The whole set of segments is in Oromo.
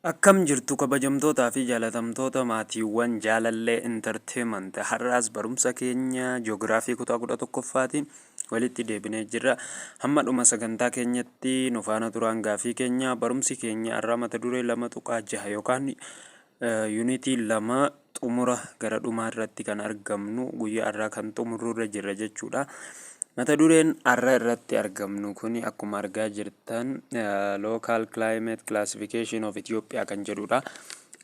Akkam jirtu, kabajamtootaa fi jaalatamtoota maatiiwwan Jaalallee Entertainment? Har'aas barumsa keenya joogiraafii kutaa 11ffaatiin walitti deebinee jirra. Hamma dhuma sagantaa keenyatti nu faana turaan gaafii keenya. Barumsi keenya har'aa mata duree 2.6 yookaan yuunitii 2 xumura gara dhumaa irratti kan argamnu, guyyaa har'aa kan xumurru irra jirra jechuudha. Mata dureen har'a irratti argamnu kun akkuma argaa jirtan "Local Climate Classification of Ethiopia" kan jedhudha.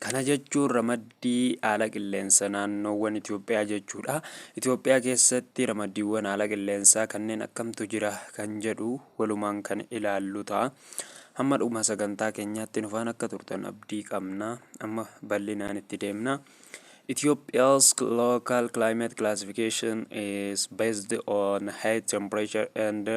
Kana jechuun ramaddii haala qilleensa naannoowwan Itoophiyaa jechuudha. Itoophiyaa keessatti ramaddiiwwan haala qilleensaa kanneen akkamtu jira kan jedhu walumaan kan ilaallu ta'a. Hamma dhuma sagantaa keenyaatti nu faana akka turtan abdii qabna. Amma bal'inaan itti deemna. Ethiopia's local climate classification is based on height, temperature and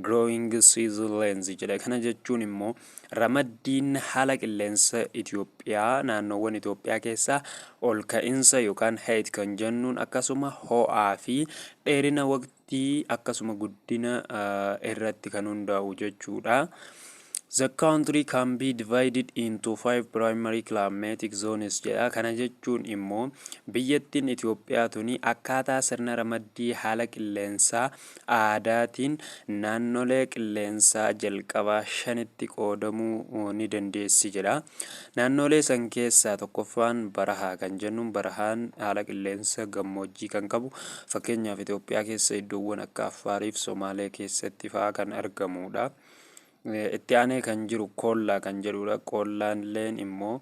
growing season length jedha. Kana jechuun immoo ramaddiin haala qilleensa Itoophiyaa naannoowwan Itoophiyaa keessaa ol ka'iinsa yookaan height kan jennuun, akkasuma ho'aa fi dheerina waqtii, akkasuma guddina irratti kan hundaa'u jechuudha. The country can be divided into five primary climatic zones jedha. Kana jechuun immoo biyyattiin Itoophiyaa tuni akkaataa sirna ramaddii haala qilleensaa aadaatiin naannolee qilleensaa jalqabaa shanitti qoodamuu ni dandeessi jedha. Naannolee san keessaa tokkoffaan barahaa kan jennuun, barahaan haala qilleensa gammoojjii kan qabu, fakkeenyaaf Itoophiyaa keessa iddoowwan akka Affaarii fi Somaalee keessatti fa'aa kan argamudha. Itti aanee kan jiru koollaa kan jedhudha. Qoollaalleen immoo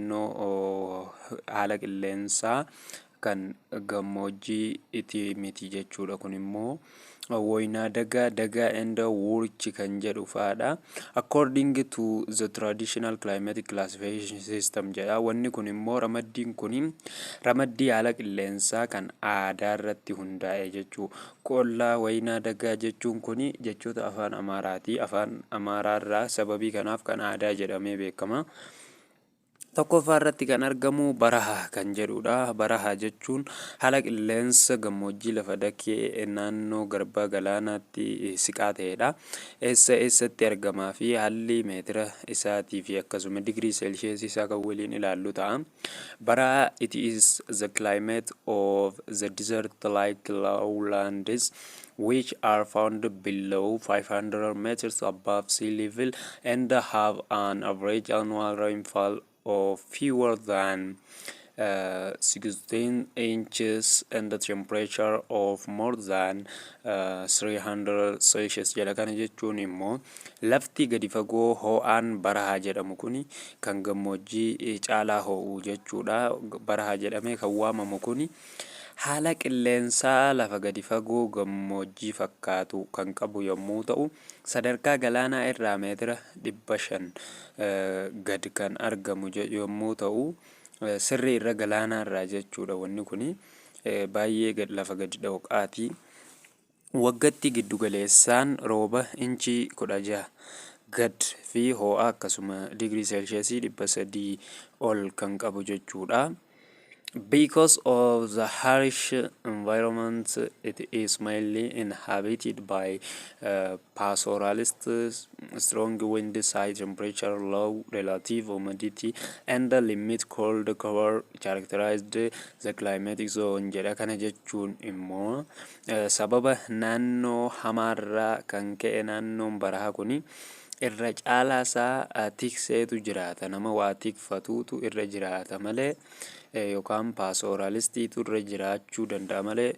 naannoo haala qilleensaa kan gammoojjii miti jechuudha. Kun immoo Woyinaa Dagaa, Dagaa and Wurchi kan jedhu fa'aadha. According to the traditional climatic classification system jedha. Wanni kun immoo, ramaddiin kun ramaddii haala qilleensaa kan aadaa irratti hundaa'e jechuu. Qollaa, Woyinaa Dagaa jechuun kun jechoota afaan Amaaraati. Afaan Amaaraarraa sababii kanaaf kan aadaa jedhamee beekama. Tokkoffaa irratti kan argamu barahaa kan jedhudha. Barahaa jechuun haala qilleensa gammoojjii lafa dakee naannoo garba galaanaatti siqaa ta'edha. Eessa eessatti argamaa fi haalli meetira isaatii fi akkasuma digirii seelsheesii isaa kan waliin ilaallu ta'a. Barahaa, it is the climate of the desert like lowlands which are found below 500 meters above sea level and have an average annual rainfall of fewer than 16 inches and the temperature of more than 300 Celsius jedha. Kana jechuun immoo lafti gadi fagoo ho'aan barahaa jedhamu kun kan gammoojjii caalaa ho'u jechuudha. Barahaa jedhamee kan waamamu kun haala qilleensaa lafa gadi fagoo gammoojjii fakkaatu kan qabu yommuu ta'u, sadarkaa galaanaa irraa meetira 500 gad kan argamu yommuu ta'u, sirrii irra galaanaa irraa jechuudha. Wanni kun baay'ee lafa gadi dhoqaati. Waggatti giddu galeessaan rooba inchii 16 gad fi ho'a akkasuma digirii seelsheesii 300 ol kan qabu jechuudha. Because of the harsh environment, it is mainly inhabited by pastoralists. Strong winds, high temperature, low relative humidity, and the limited cloud cover characterized the climatic zone jedha. Kana jechuun immoo sababa naannoo hamaarraa kan ka'e naannoon barahaa kuni irra caalaa isaa tikseetu jiraata. Nama waa tikfatuutu irra jiraata malee, yookaan pastoralistiitu irra jiraachuu danda'a malee,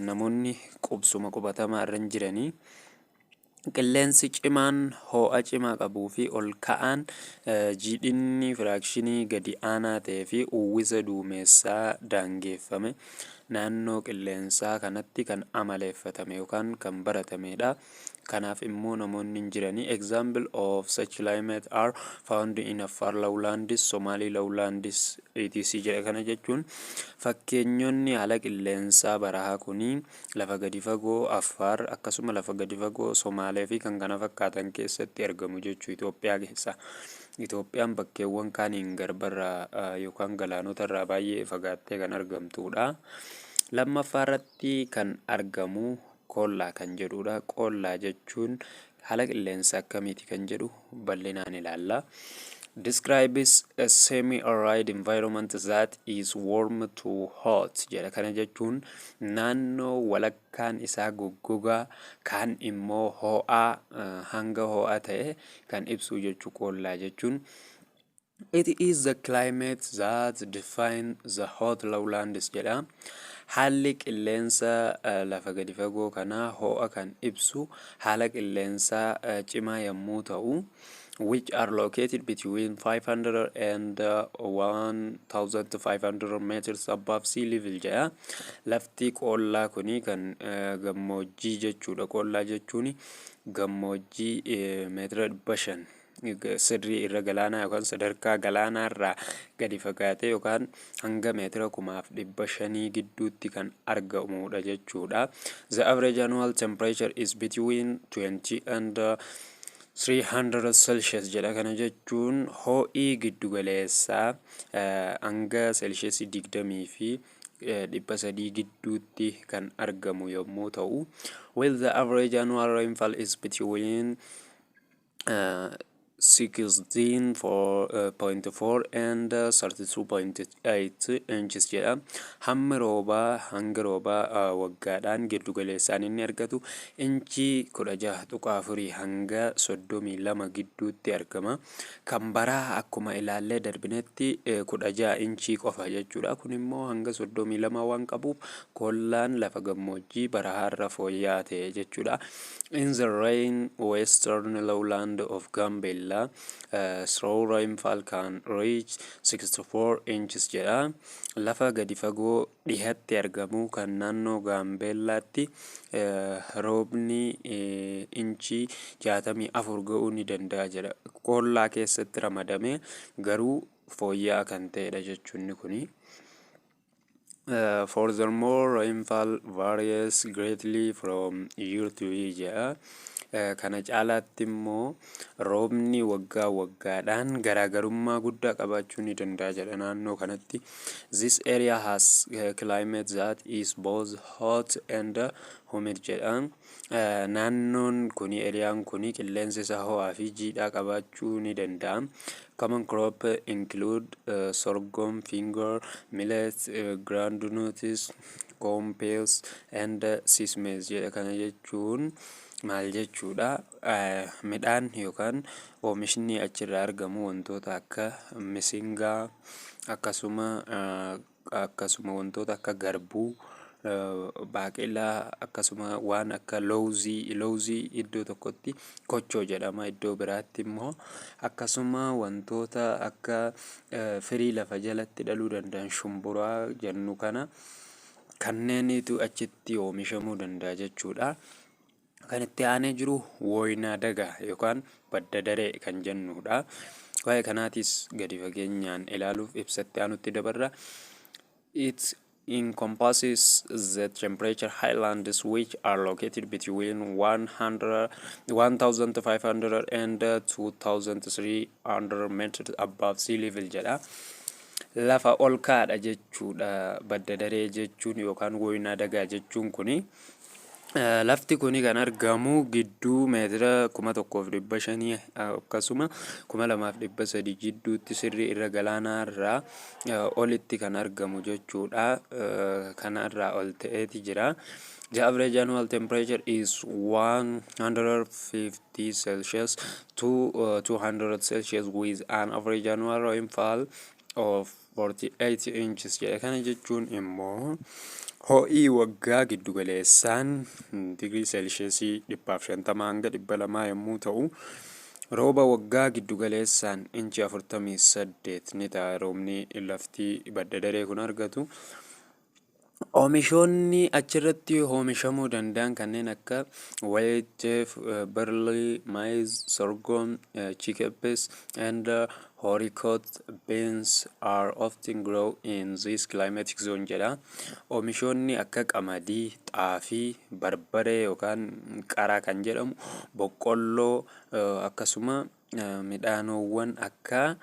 namoonni qubsuma qubatamaa irra hin jiranii. Qilleensi cimaan ho'a cimaa qabuu fi ol ka'aan, jiidhinni firaakshinii gadi aanaa ta'ee fi uwwisa duumessaa daangeffame naannoo qilleensaa kanatti kan amaleeffatame yookaan kan baratamedha. Kanaaf immoo namoonni hin jiranii. Example of such climate are found in Afar lowlands, Somali lowlands, etc. jedha. Kana jechuun fakkeenyonni haala qilleensaa barahaa kuni lafa gadi fagoo Affaar, akkasuma lafa gadi fagoo Somaalee fi kan kana fakkaatan keessatti argamu jechuu Itoophiyaa keessa. Itoophiyaan bakkeewwan kaaniin garbarraa yookaan galaanota irraa baay'ee fagaattee kan argamtudha. Lammaffaa irratti kan argamu qollaa kan jedhudha. Qollaa jechuun haala qilleensa akkamiiti kan jedhu bal'inaan ilaalla. Describes a semi-arid environment that is warm to hot jedha. Kana jechuun naannoo walakkaan isaa goggogaa, kaan immoo ho'aa, hanga ho'aa ta'e kan ibsu jechuu qoollaa jechuun. It is the climate that define the hot lowlands jedha. Haalli qilleensa lafa gadi fagoo kanaa ho'a kan ibsu haala qilleensaa cimaa yommuu ta'u, which are located between 500 and 1500 meters above sea level jedha. Lafti qoollaa kuni kan gammoojjii jechuudha. Qoollaa jechuun gammoojjii meetira 500 sirrii irra galaanaa yookaan sadarkaa galaanaarraa gadi fagaatee yookaan hanga meetira 1500 gidduutti kan argamudha jechuudha. The average annual temperature is between 20 and 300 Celsius jedha. Kana jechuun ho'ii giddugaleessaa hanga seelsheesii 20 fi 300 gidduutti kan argamu yommuu ta'u, while the average annual rainfall is between 16.4 and 32.8 inches jedha. Hammi roobaa, hanga roobaa waggaadhaan giddugaleessaan inni argatu inchii 16.4 hanga 32 gidduutti argama. Kan baraa akkuma ilaallee darbinetti 16 inchii qofa jechuudha. Kun immoo hanga 32 waan qabuuf qollaan lafa gammoojjii barahaarra fooyya'aa ta'e jechuudha. In the rain western lowland of Gambella, through rainfall can reach 64 inches jedha. Lafa gadi fagoo dhihatti argamu kan naannoo Gaambeellaatti roobni inchii 64 ga'uu ni danda'a jedha. Qollaa keessatti ramadame garuu fooyya'aa kan ta'edha jechuun kuni. Furthermore, rainfall varies greatly from year to year jedha. Kana caalaatti immoo roobni waggaa waggaadhaan garaagarummaa guddaa qabaachuu ni danda'a jedha naannoo kanatti. This area has a climate that is both hot and humid jedha. Naannoon kuni, areaan kuni, qilleensi isaa ho'aa fi jiidhaa qabaachuu ni danda'a. Common crop include sorghum, finger millet, groundnuts, cowpeas and sesame jedha. Kana jechuun maal jechuudha? Midhaan yookaan oomishni achirraa argamu wantoota akka misingaa, akkasuma wantoota akka garbuu, baaqelaa, akkasuma waan akka loozii. Loozii iddoo tokkotti kochoo jedhama, iddoo biraatti immoo akkasuma wantoota akka firii lafa jalatti dhaluu danda'an, shumburaa jennu kana, kanneenitu achitti oomishamuu danda'a jechuudha. Kan itti aanee jiru woynaa dagaa yookaan badda daree kan jennudha. Waa'ee kanaatis gadi fageenyaan ilaaluuf ibsatti aanutti dabarra. It encompasses the temperature highlands which are located between 100, 1500 and 2300 meters above sea level jedha. Lafa ol ka'aadha jechuudha badda daree jechuun yookaan woynaa dagaa jechuun kuni. Lafti kuni kan argamu gidduu meetira 1500 akkasuma 2300 jidduutti sirrii irra galaanaarraa olitti kan argamu jechuudha. Kanarraa ol ta'eeti jira. The average annual temperature is 150 Celsius to 200 Celsius with an average annual rainfall of 48 inches jedha. Kana jechuun immoo ho'ii waggaa giddugaleessaan digirii seelsheesii 150 hanga 200 yommuu ta'u, rooba waggaa giddugaleessaan inchi 48 ni ta'a roobni lafti badda daree kun argatu. Oomishoonni achirratti oomishamuu danda'an kanneen akka wheat, teff, barley, maize, sorghum, chickpeas and haricot beans are often grow in this climatic zone jedha. Oomishoonni akka qamadii, xaafii, barbaree yookaan qaraa kan jedhamu, boqqolloo, akkasuma midhaanowwan akka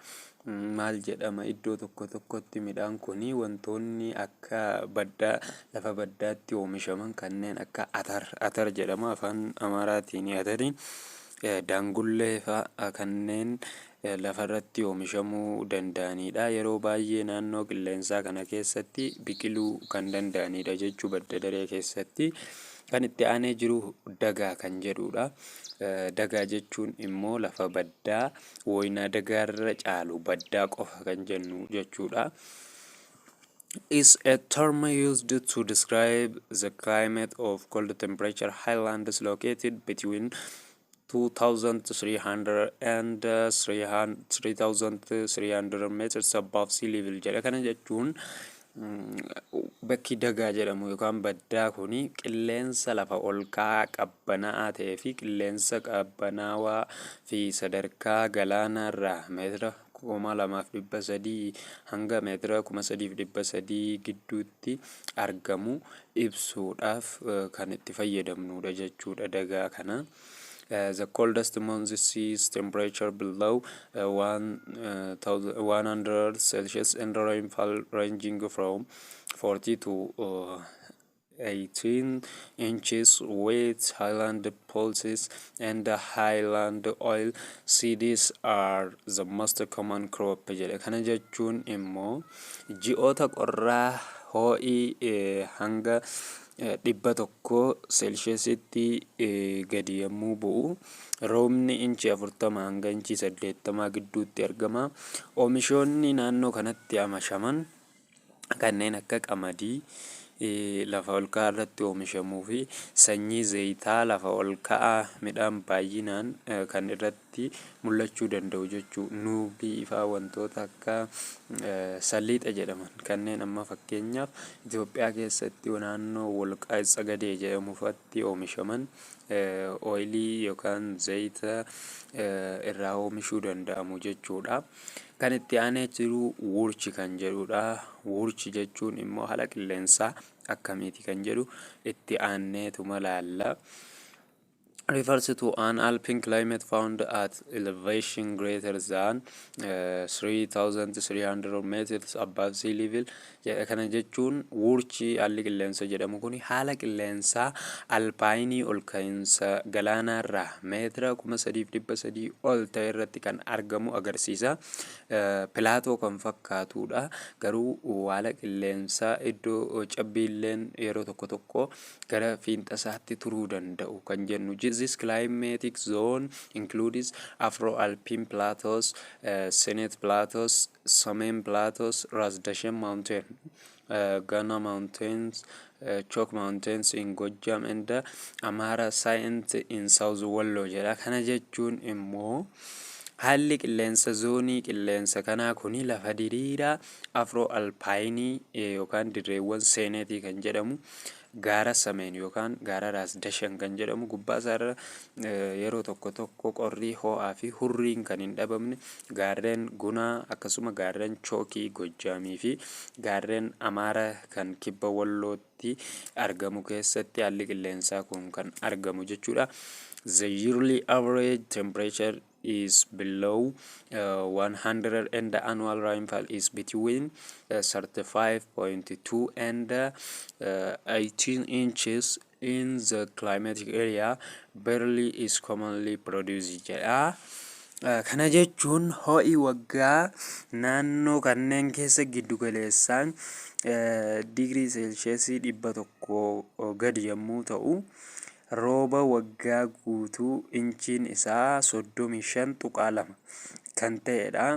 maal jedhama, iddoo tokko tokkotti midhaan kuni wantoonni akka baddaa lafa baddaatti oomishaman kanneen akka atar, atar jedhama afaan Amaaraatiin atariin. Daangullee fa'a kanneen lafarratti oomishamuu danda'anidha. Yeroo baay'ee naannoo qilleensaa kana keessatti biqiluu kan danda'anidha jechuu badda daree keessatti. Kan itti aanee jiru dagaa kan jedhudha. Dagaa jechuun immoo lafa baddaa woynaa dagaarra caalu baddaa qofa kan jennu jechuudha. Is a term used to describe the climate of cold temperature highlands located between 2300 and 3300 meters above sea level jedha. Kana jechuun bakki dagaa jedhamu yookaan baddaa kuni qilleensa lafa ol ka'aa qabbanaa'aa ta'ee fi qilleensa qabbanaawaa fi sadarkaa galaanaarraa meetira 2300 hanga meetira 3300 gidduutti argamu ibsuudhaaf kan itti fayyadamnudha jechuudha dagaa kana. The coldest month sees temperature below 100 Celsius and rainfall ranging from 40 to 18 inches. Wheat, highland pulses, and highland oil seeds are the most common crop jedhe. Kana jechuun immoo ji'oota qorraa ho'ii hanga 100 seelsheesitti gadi yommuu bu'u, roobni inchii 40 hanga inchii 80 gidduutti argama. Oomishoonni naannoo kanatti oomishaman kanneen akka qamadii lafa ol ka'aa irratti oomishamuu fi sanyii zayitaa lafa ol ka'aa midhaan baay'inaan kan irratti mul'achuu danda'u jechuu. Nuugii fa'aa, wantoota akka salliixa jedhaman kanneen amma fakkeenyaaf Itoophiyaa keessatti naannoo Wolqaayit Tsagadee jedhamu fa'aatti oomishaman, oilii yookaan zayita irraa oomishuu danda'amu jechuudha. Kan itti aanee jiru wurch kan jedhudha. Wurch jechuun immoo haala qilleensaa akkamiiti kan jedhu itti aanneetuma laalla. Refers to an alpine climate found at elevation greater than 3300 meters above sea level. Kana jechuun wurchii haalli qilleensa jedhamu kun haala qilleensaa alpaayinii ol ka'iinsa galaanaarraa meetira 3300 ol ta'e irratti kan argamu agarsiisa. Plateau kan fakkaatudha. Garuu haala qilleensaa iddoo cabbiilleen yeroo tokko tokko gara fiinxasaatti turuu danda'u kan jennu. This climatic zone includes Afro-Alpine plateaus, Sanetti plateaus, Semien plateaus, Ras Dashen Mountain, Guna Mountains, Chalk Mountains in Gojjam and Amhara Saint in South Wallo jedha. Kana jechuun immoo haalli qilleensa zoonii qilleensa kanaa kuni lafa diriiraa Afro Alpaayinii yookaan dirreewwan Seeneetii kan jedhamu, gaara Sameen yookaan gaara Raas Dashan kan jedhamu gubbaa isaarra yeroo tokko tokko qorrii ho'aa fi hurriin kan hin dhabamne, gaarreen Gunaa, akkasuma gaarreen Chookii Gojjaamii fi gaarreen Amaara kan kibba Wallootti argamu keessatti haalli qilleensaa kun kan argamu jechuudha. The yearly average temperature is below 100 and the annual rainfall is between 35.2 and 18 inches. In the climatic area, barley is commonly produced jedha. Kana jechuun ho'i waggaa naannoo kanneen keessa giddu galeessaan digirii seelsheesii 100 gadi yommuu ta'u, rooba waggaa guutuu inchiin isaa 35.2 kan ta'edha.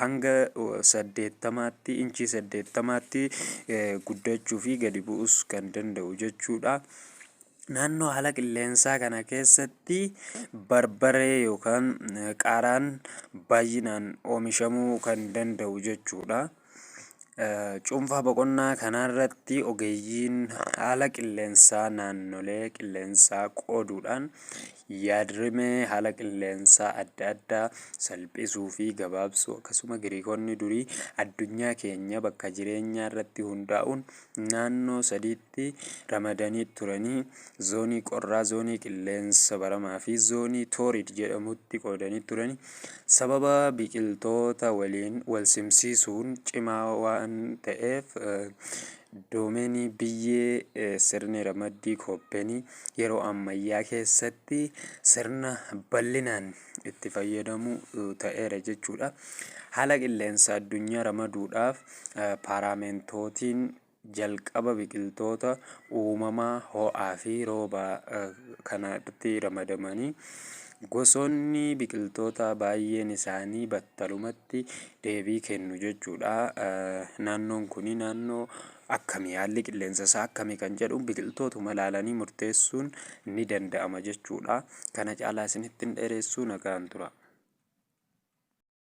Hanga 80tti, inchii 80tti guddachuu fi gadi bu'uus kan danda'u jechuudha. Naannoo haala qilleensaa kana keessatti barbaree yookaan qaaraan baay'inaan oomishamuu kan danda'u jechuudha. Cuunfaa boqonnaa kanarratti ogeeyyiin haala qilleensaa naannolee qilleensaa qooduudhaan yaadrimee haala qilleensaa adda addaa salphisuu fi gabaabsuu, akkasuma Giriikonni durii addunyaa keenya bakka jireenyaa irratti hundaa'uun naannoo sadiitti ramadanii turanii, zoonii qorraa, zoonii qilleensa baramaa fi zoonii torrid jedhamutti qoodanii turanii, sababa biqiltoota waliin wal simsiisuun cimaa waan ta'eef. Doomeenii biyyee sirni ramaddii Kooppenii yeroo ammayyaa keessatti sirna bal'inaan itti fayyadamu ta'eera jechuudha. Haala qilleensa addunyaa ramaduudhaaf paaraamentootiin jalqaba biqiltoota uumamaa ho'aa fi rooba kanatti ramadamanii, gosoonni biqiltoota baay'een isaanii battalumatti deebii kennu jechuudha. Naannoon kun naannoo akkamii, haalli qilleensa isaa akkamii kan jedhu biqiltootuma ilaalanii murteessuun ni danda'ama jechuudha. Kana caalaa isinitti hin dheeressu, nagaan tura.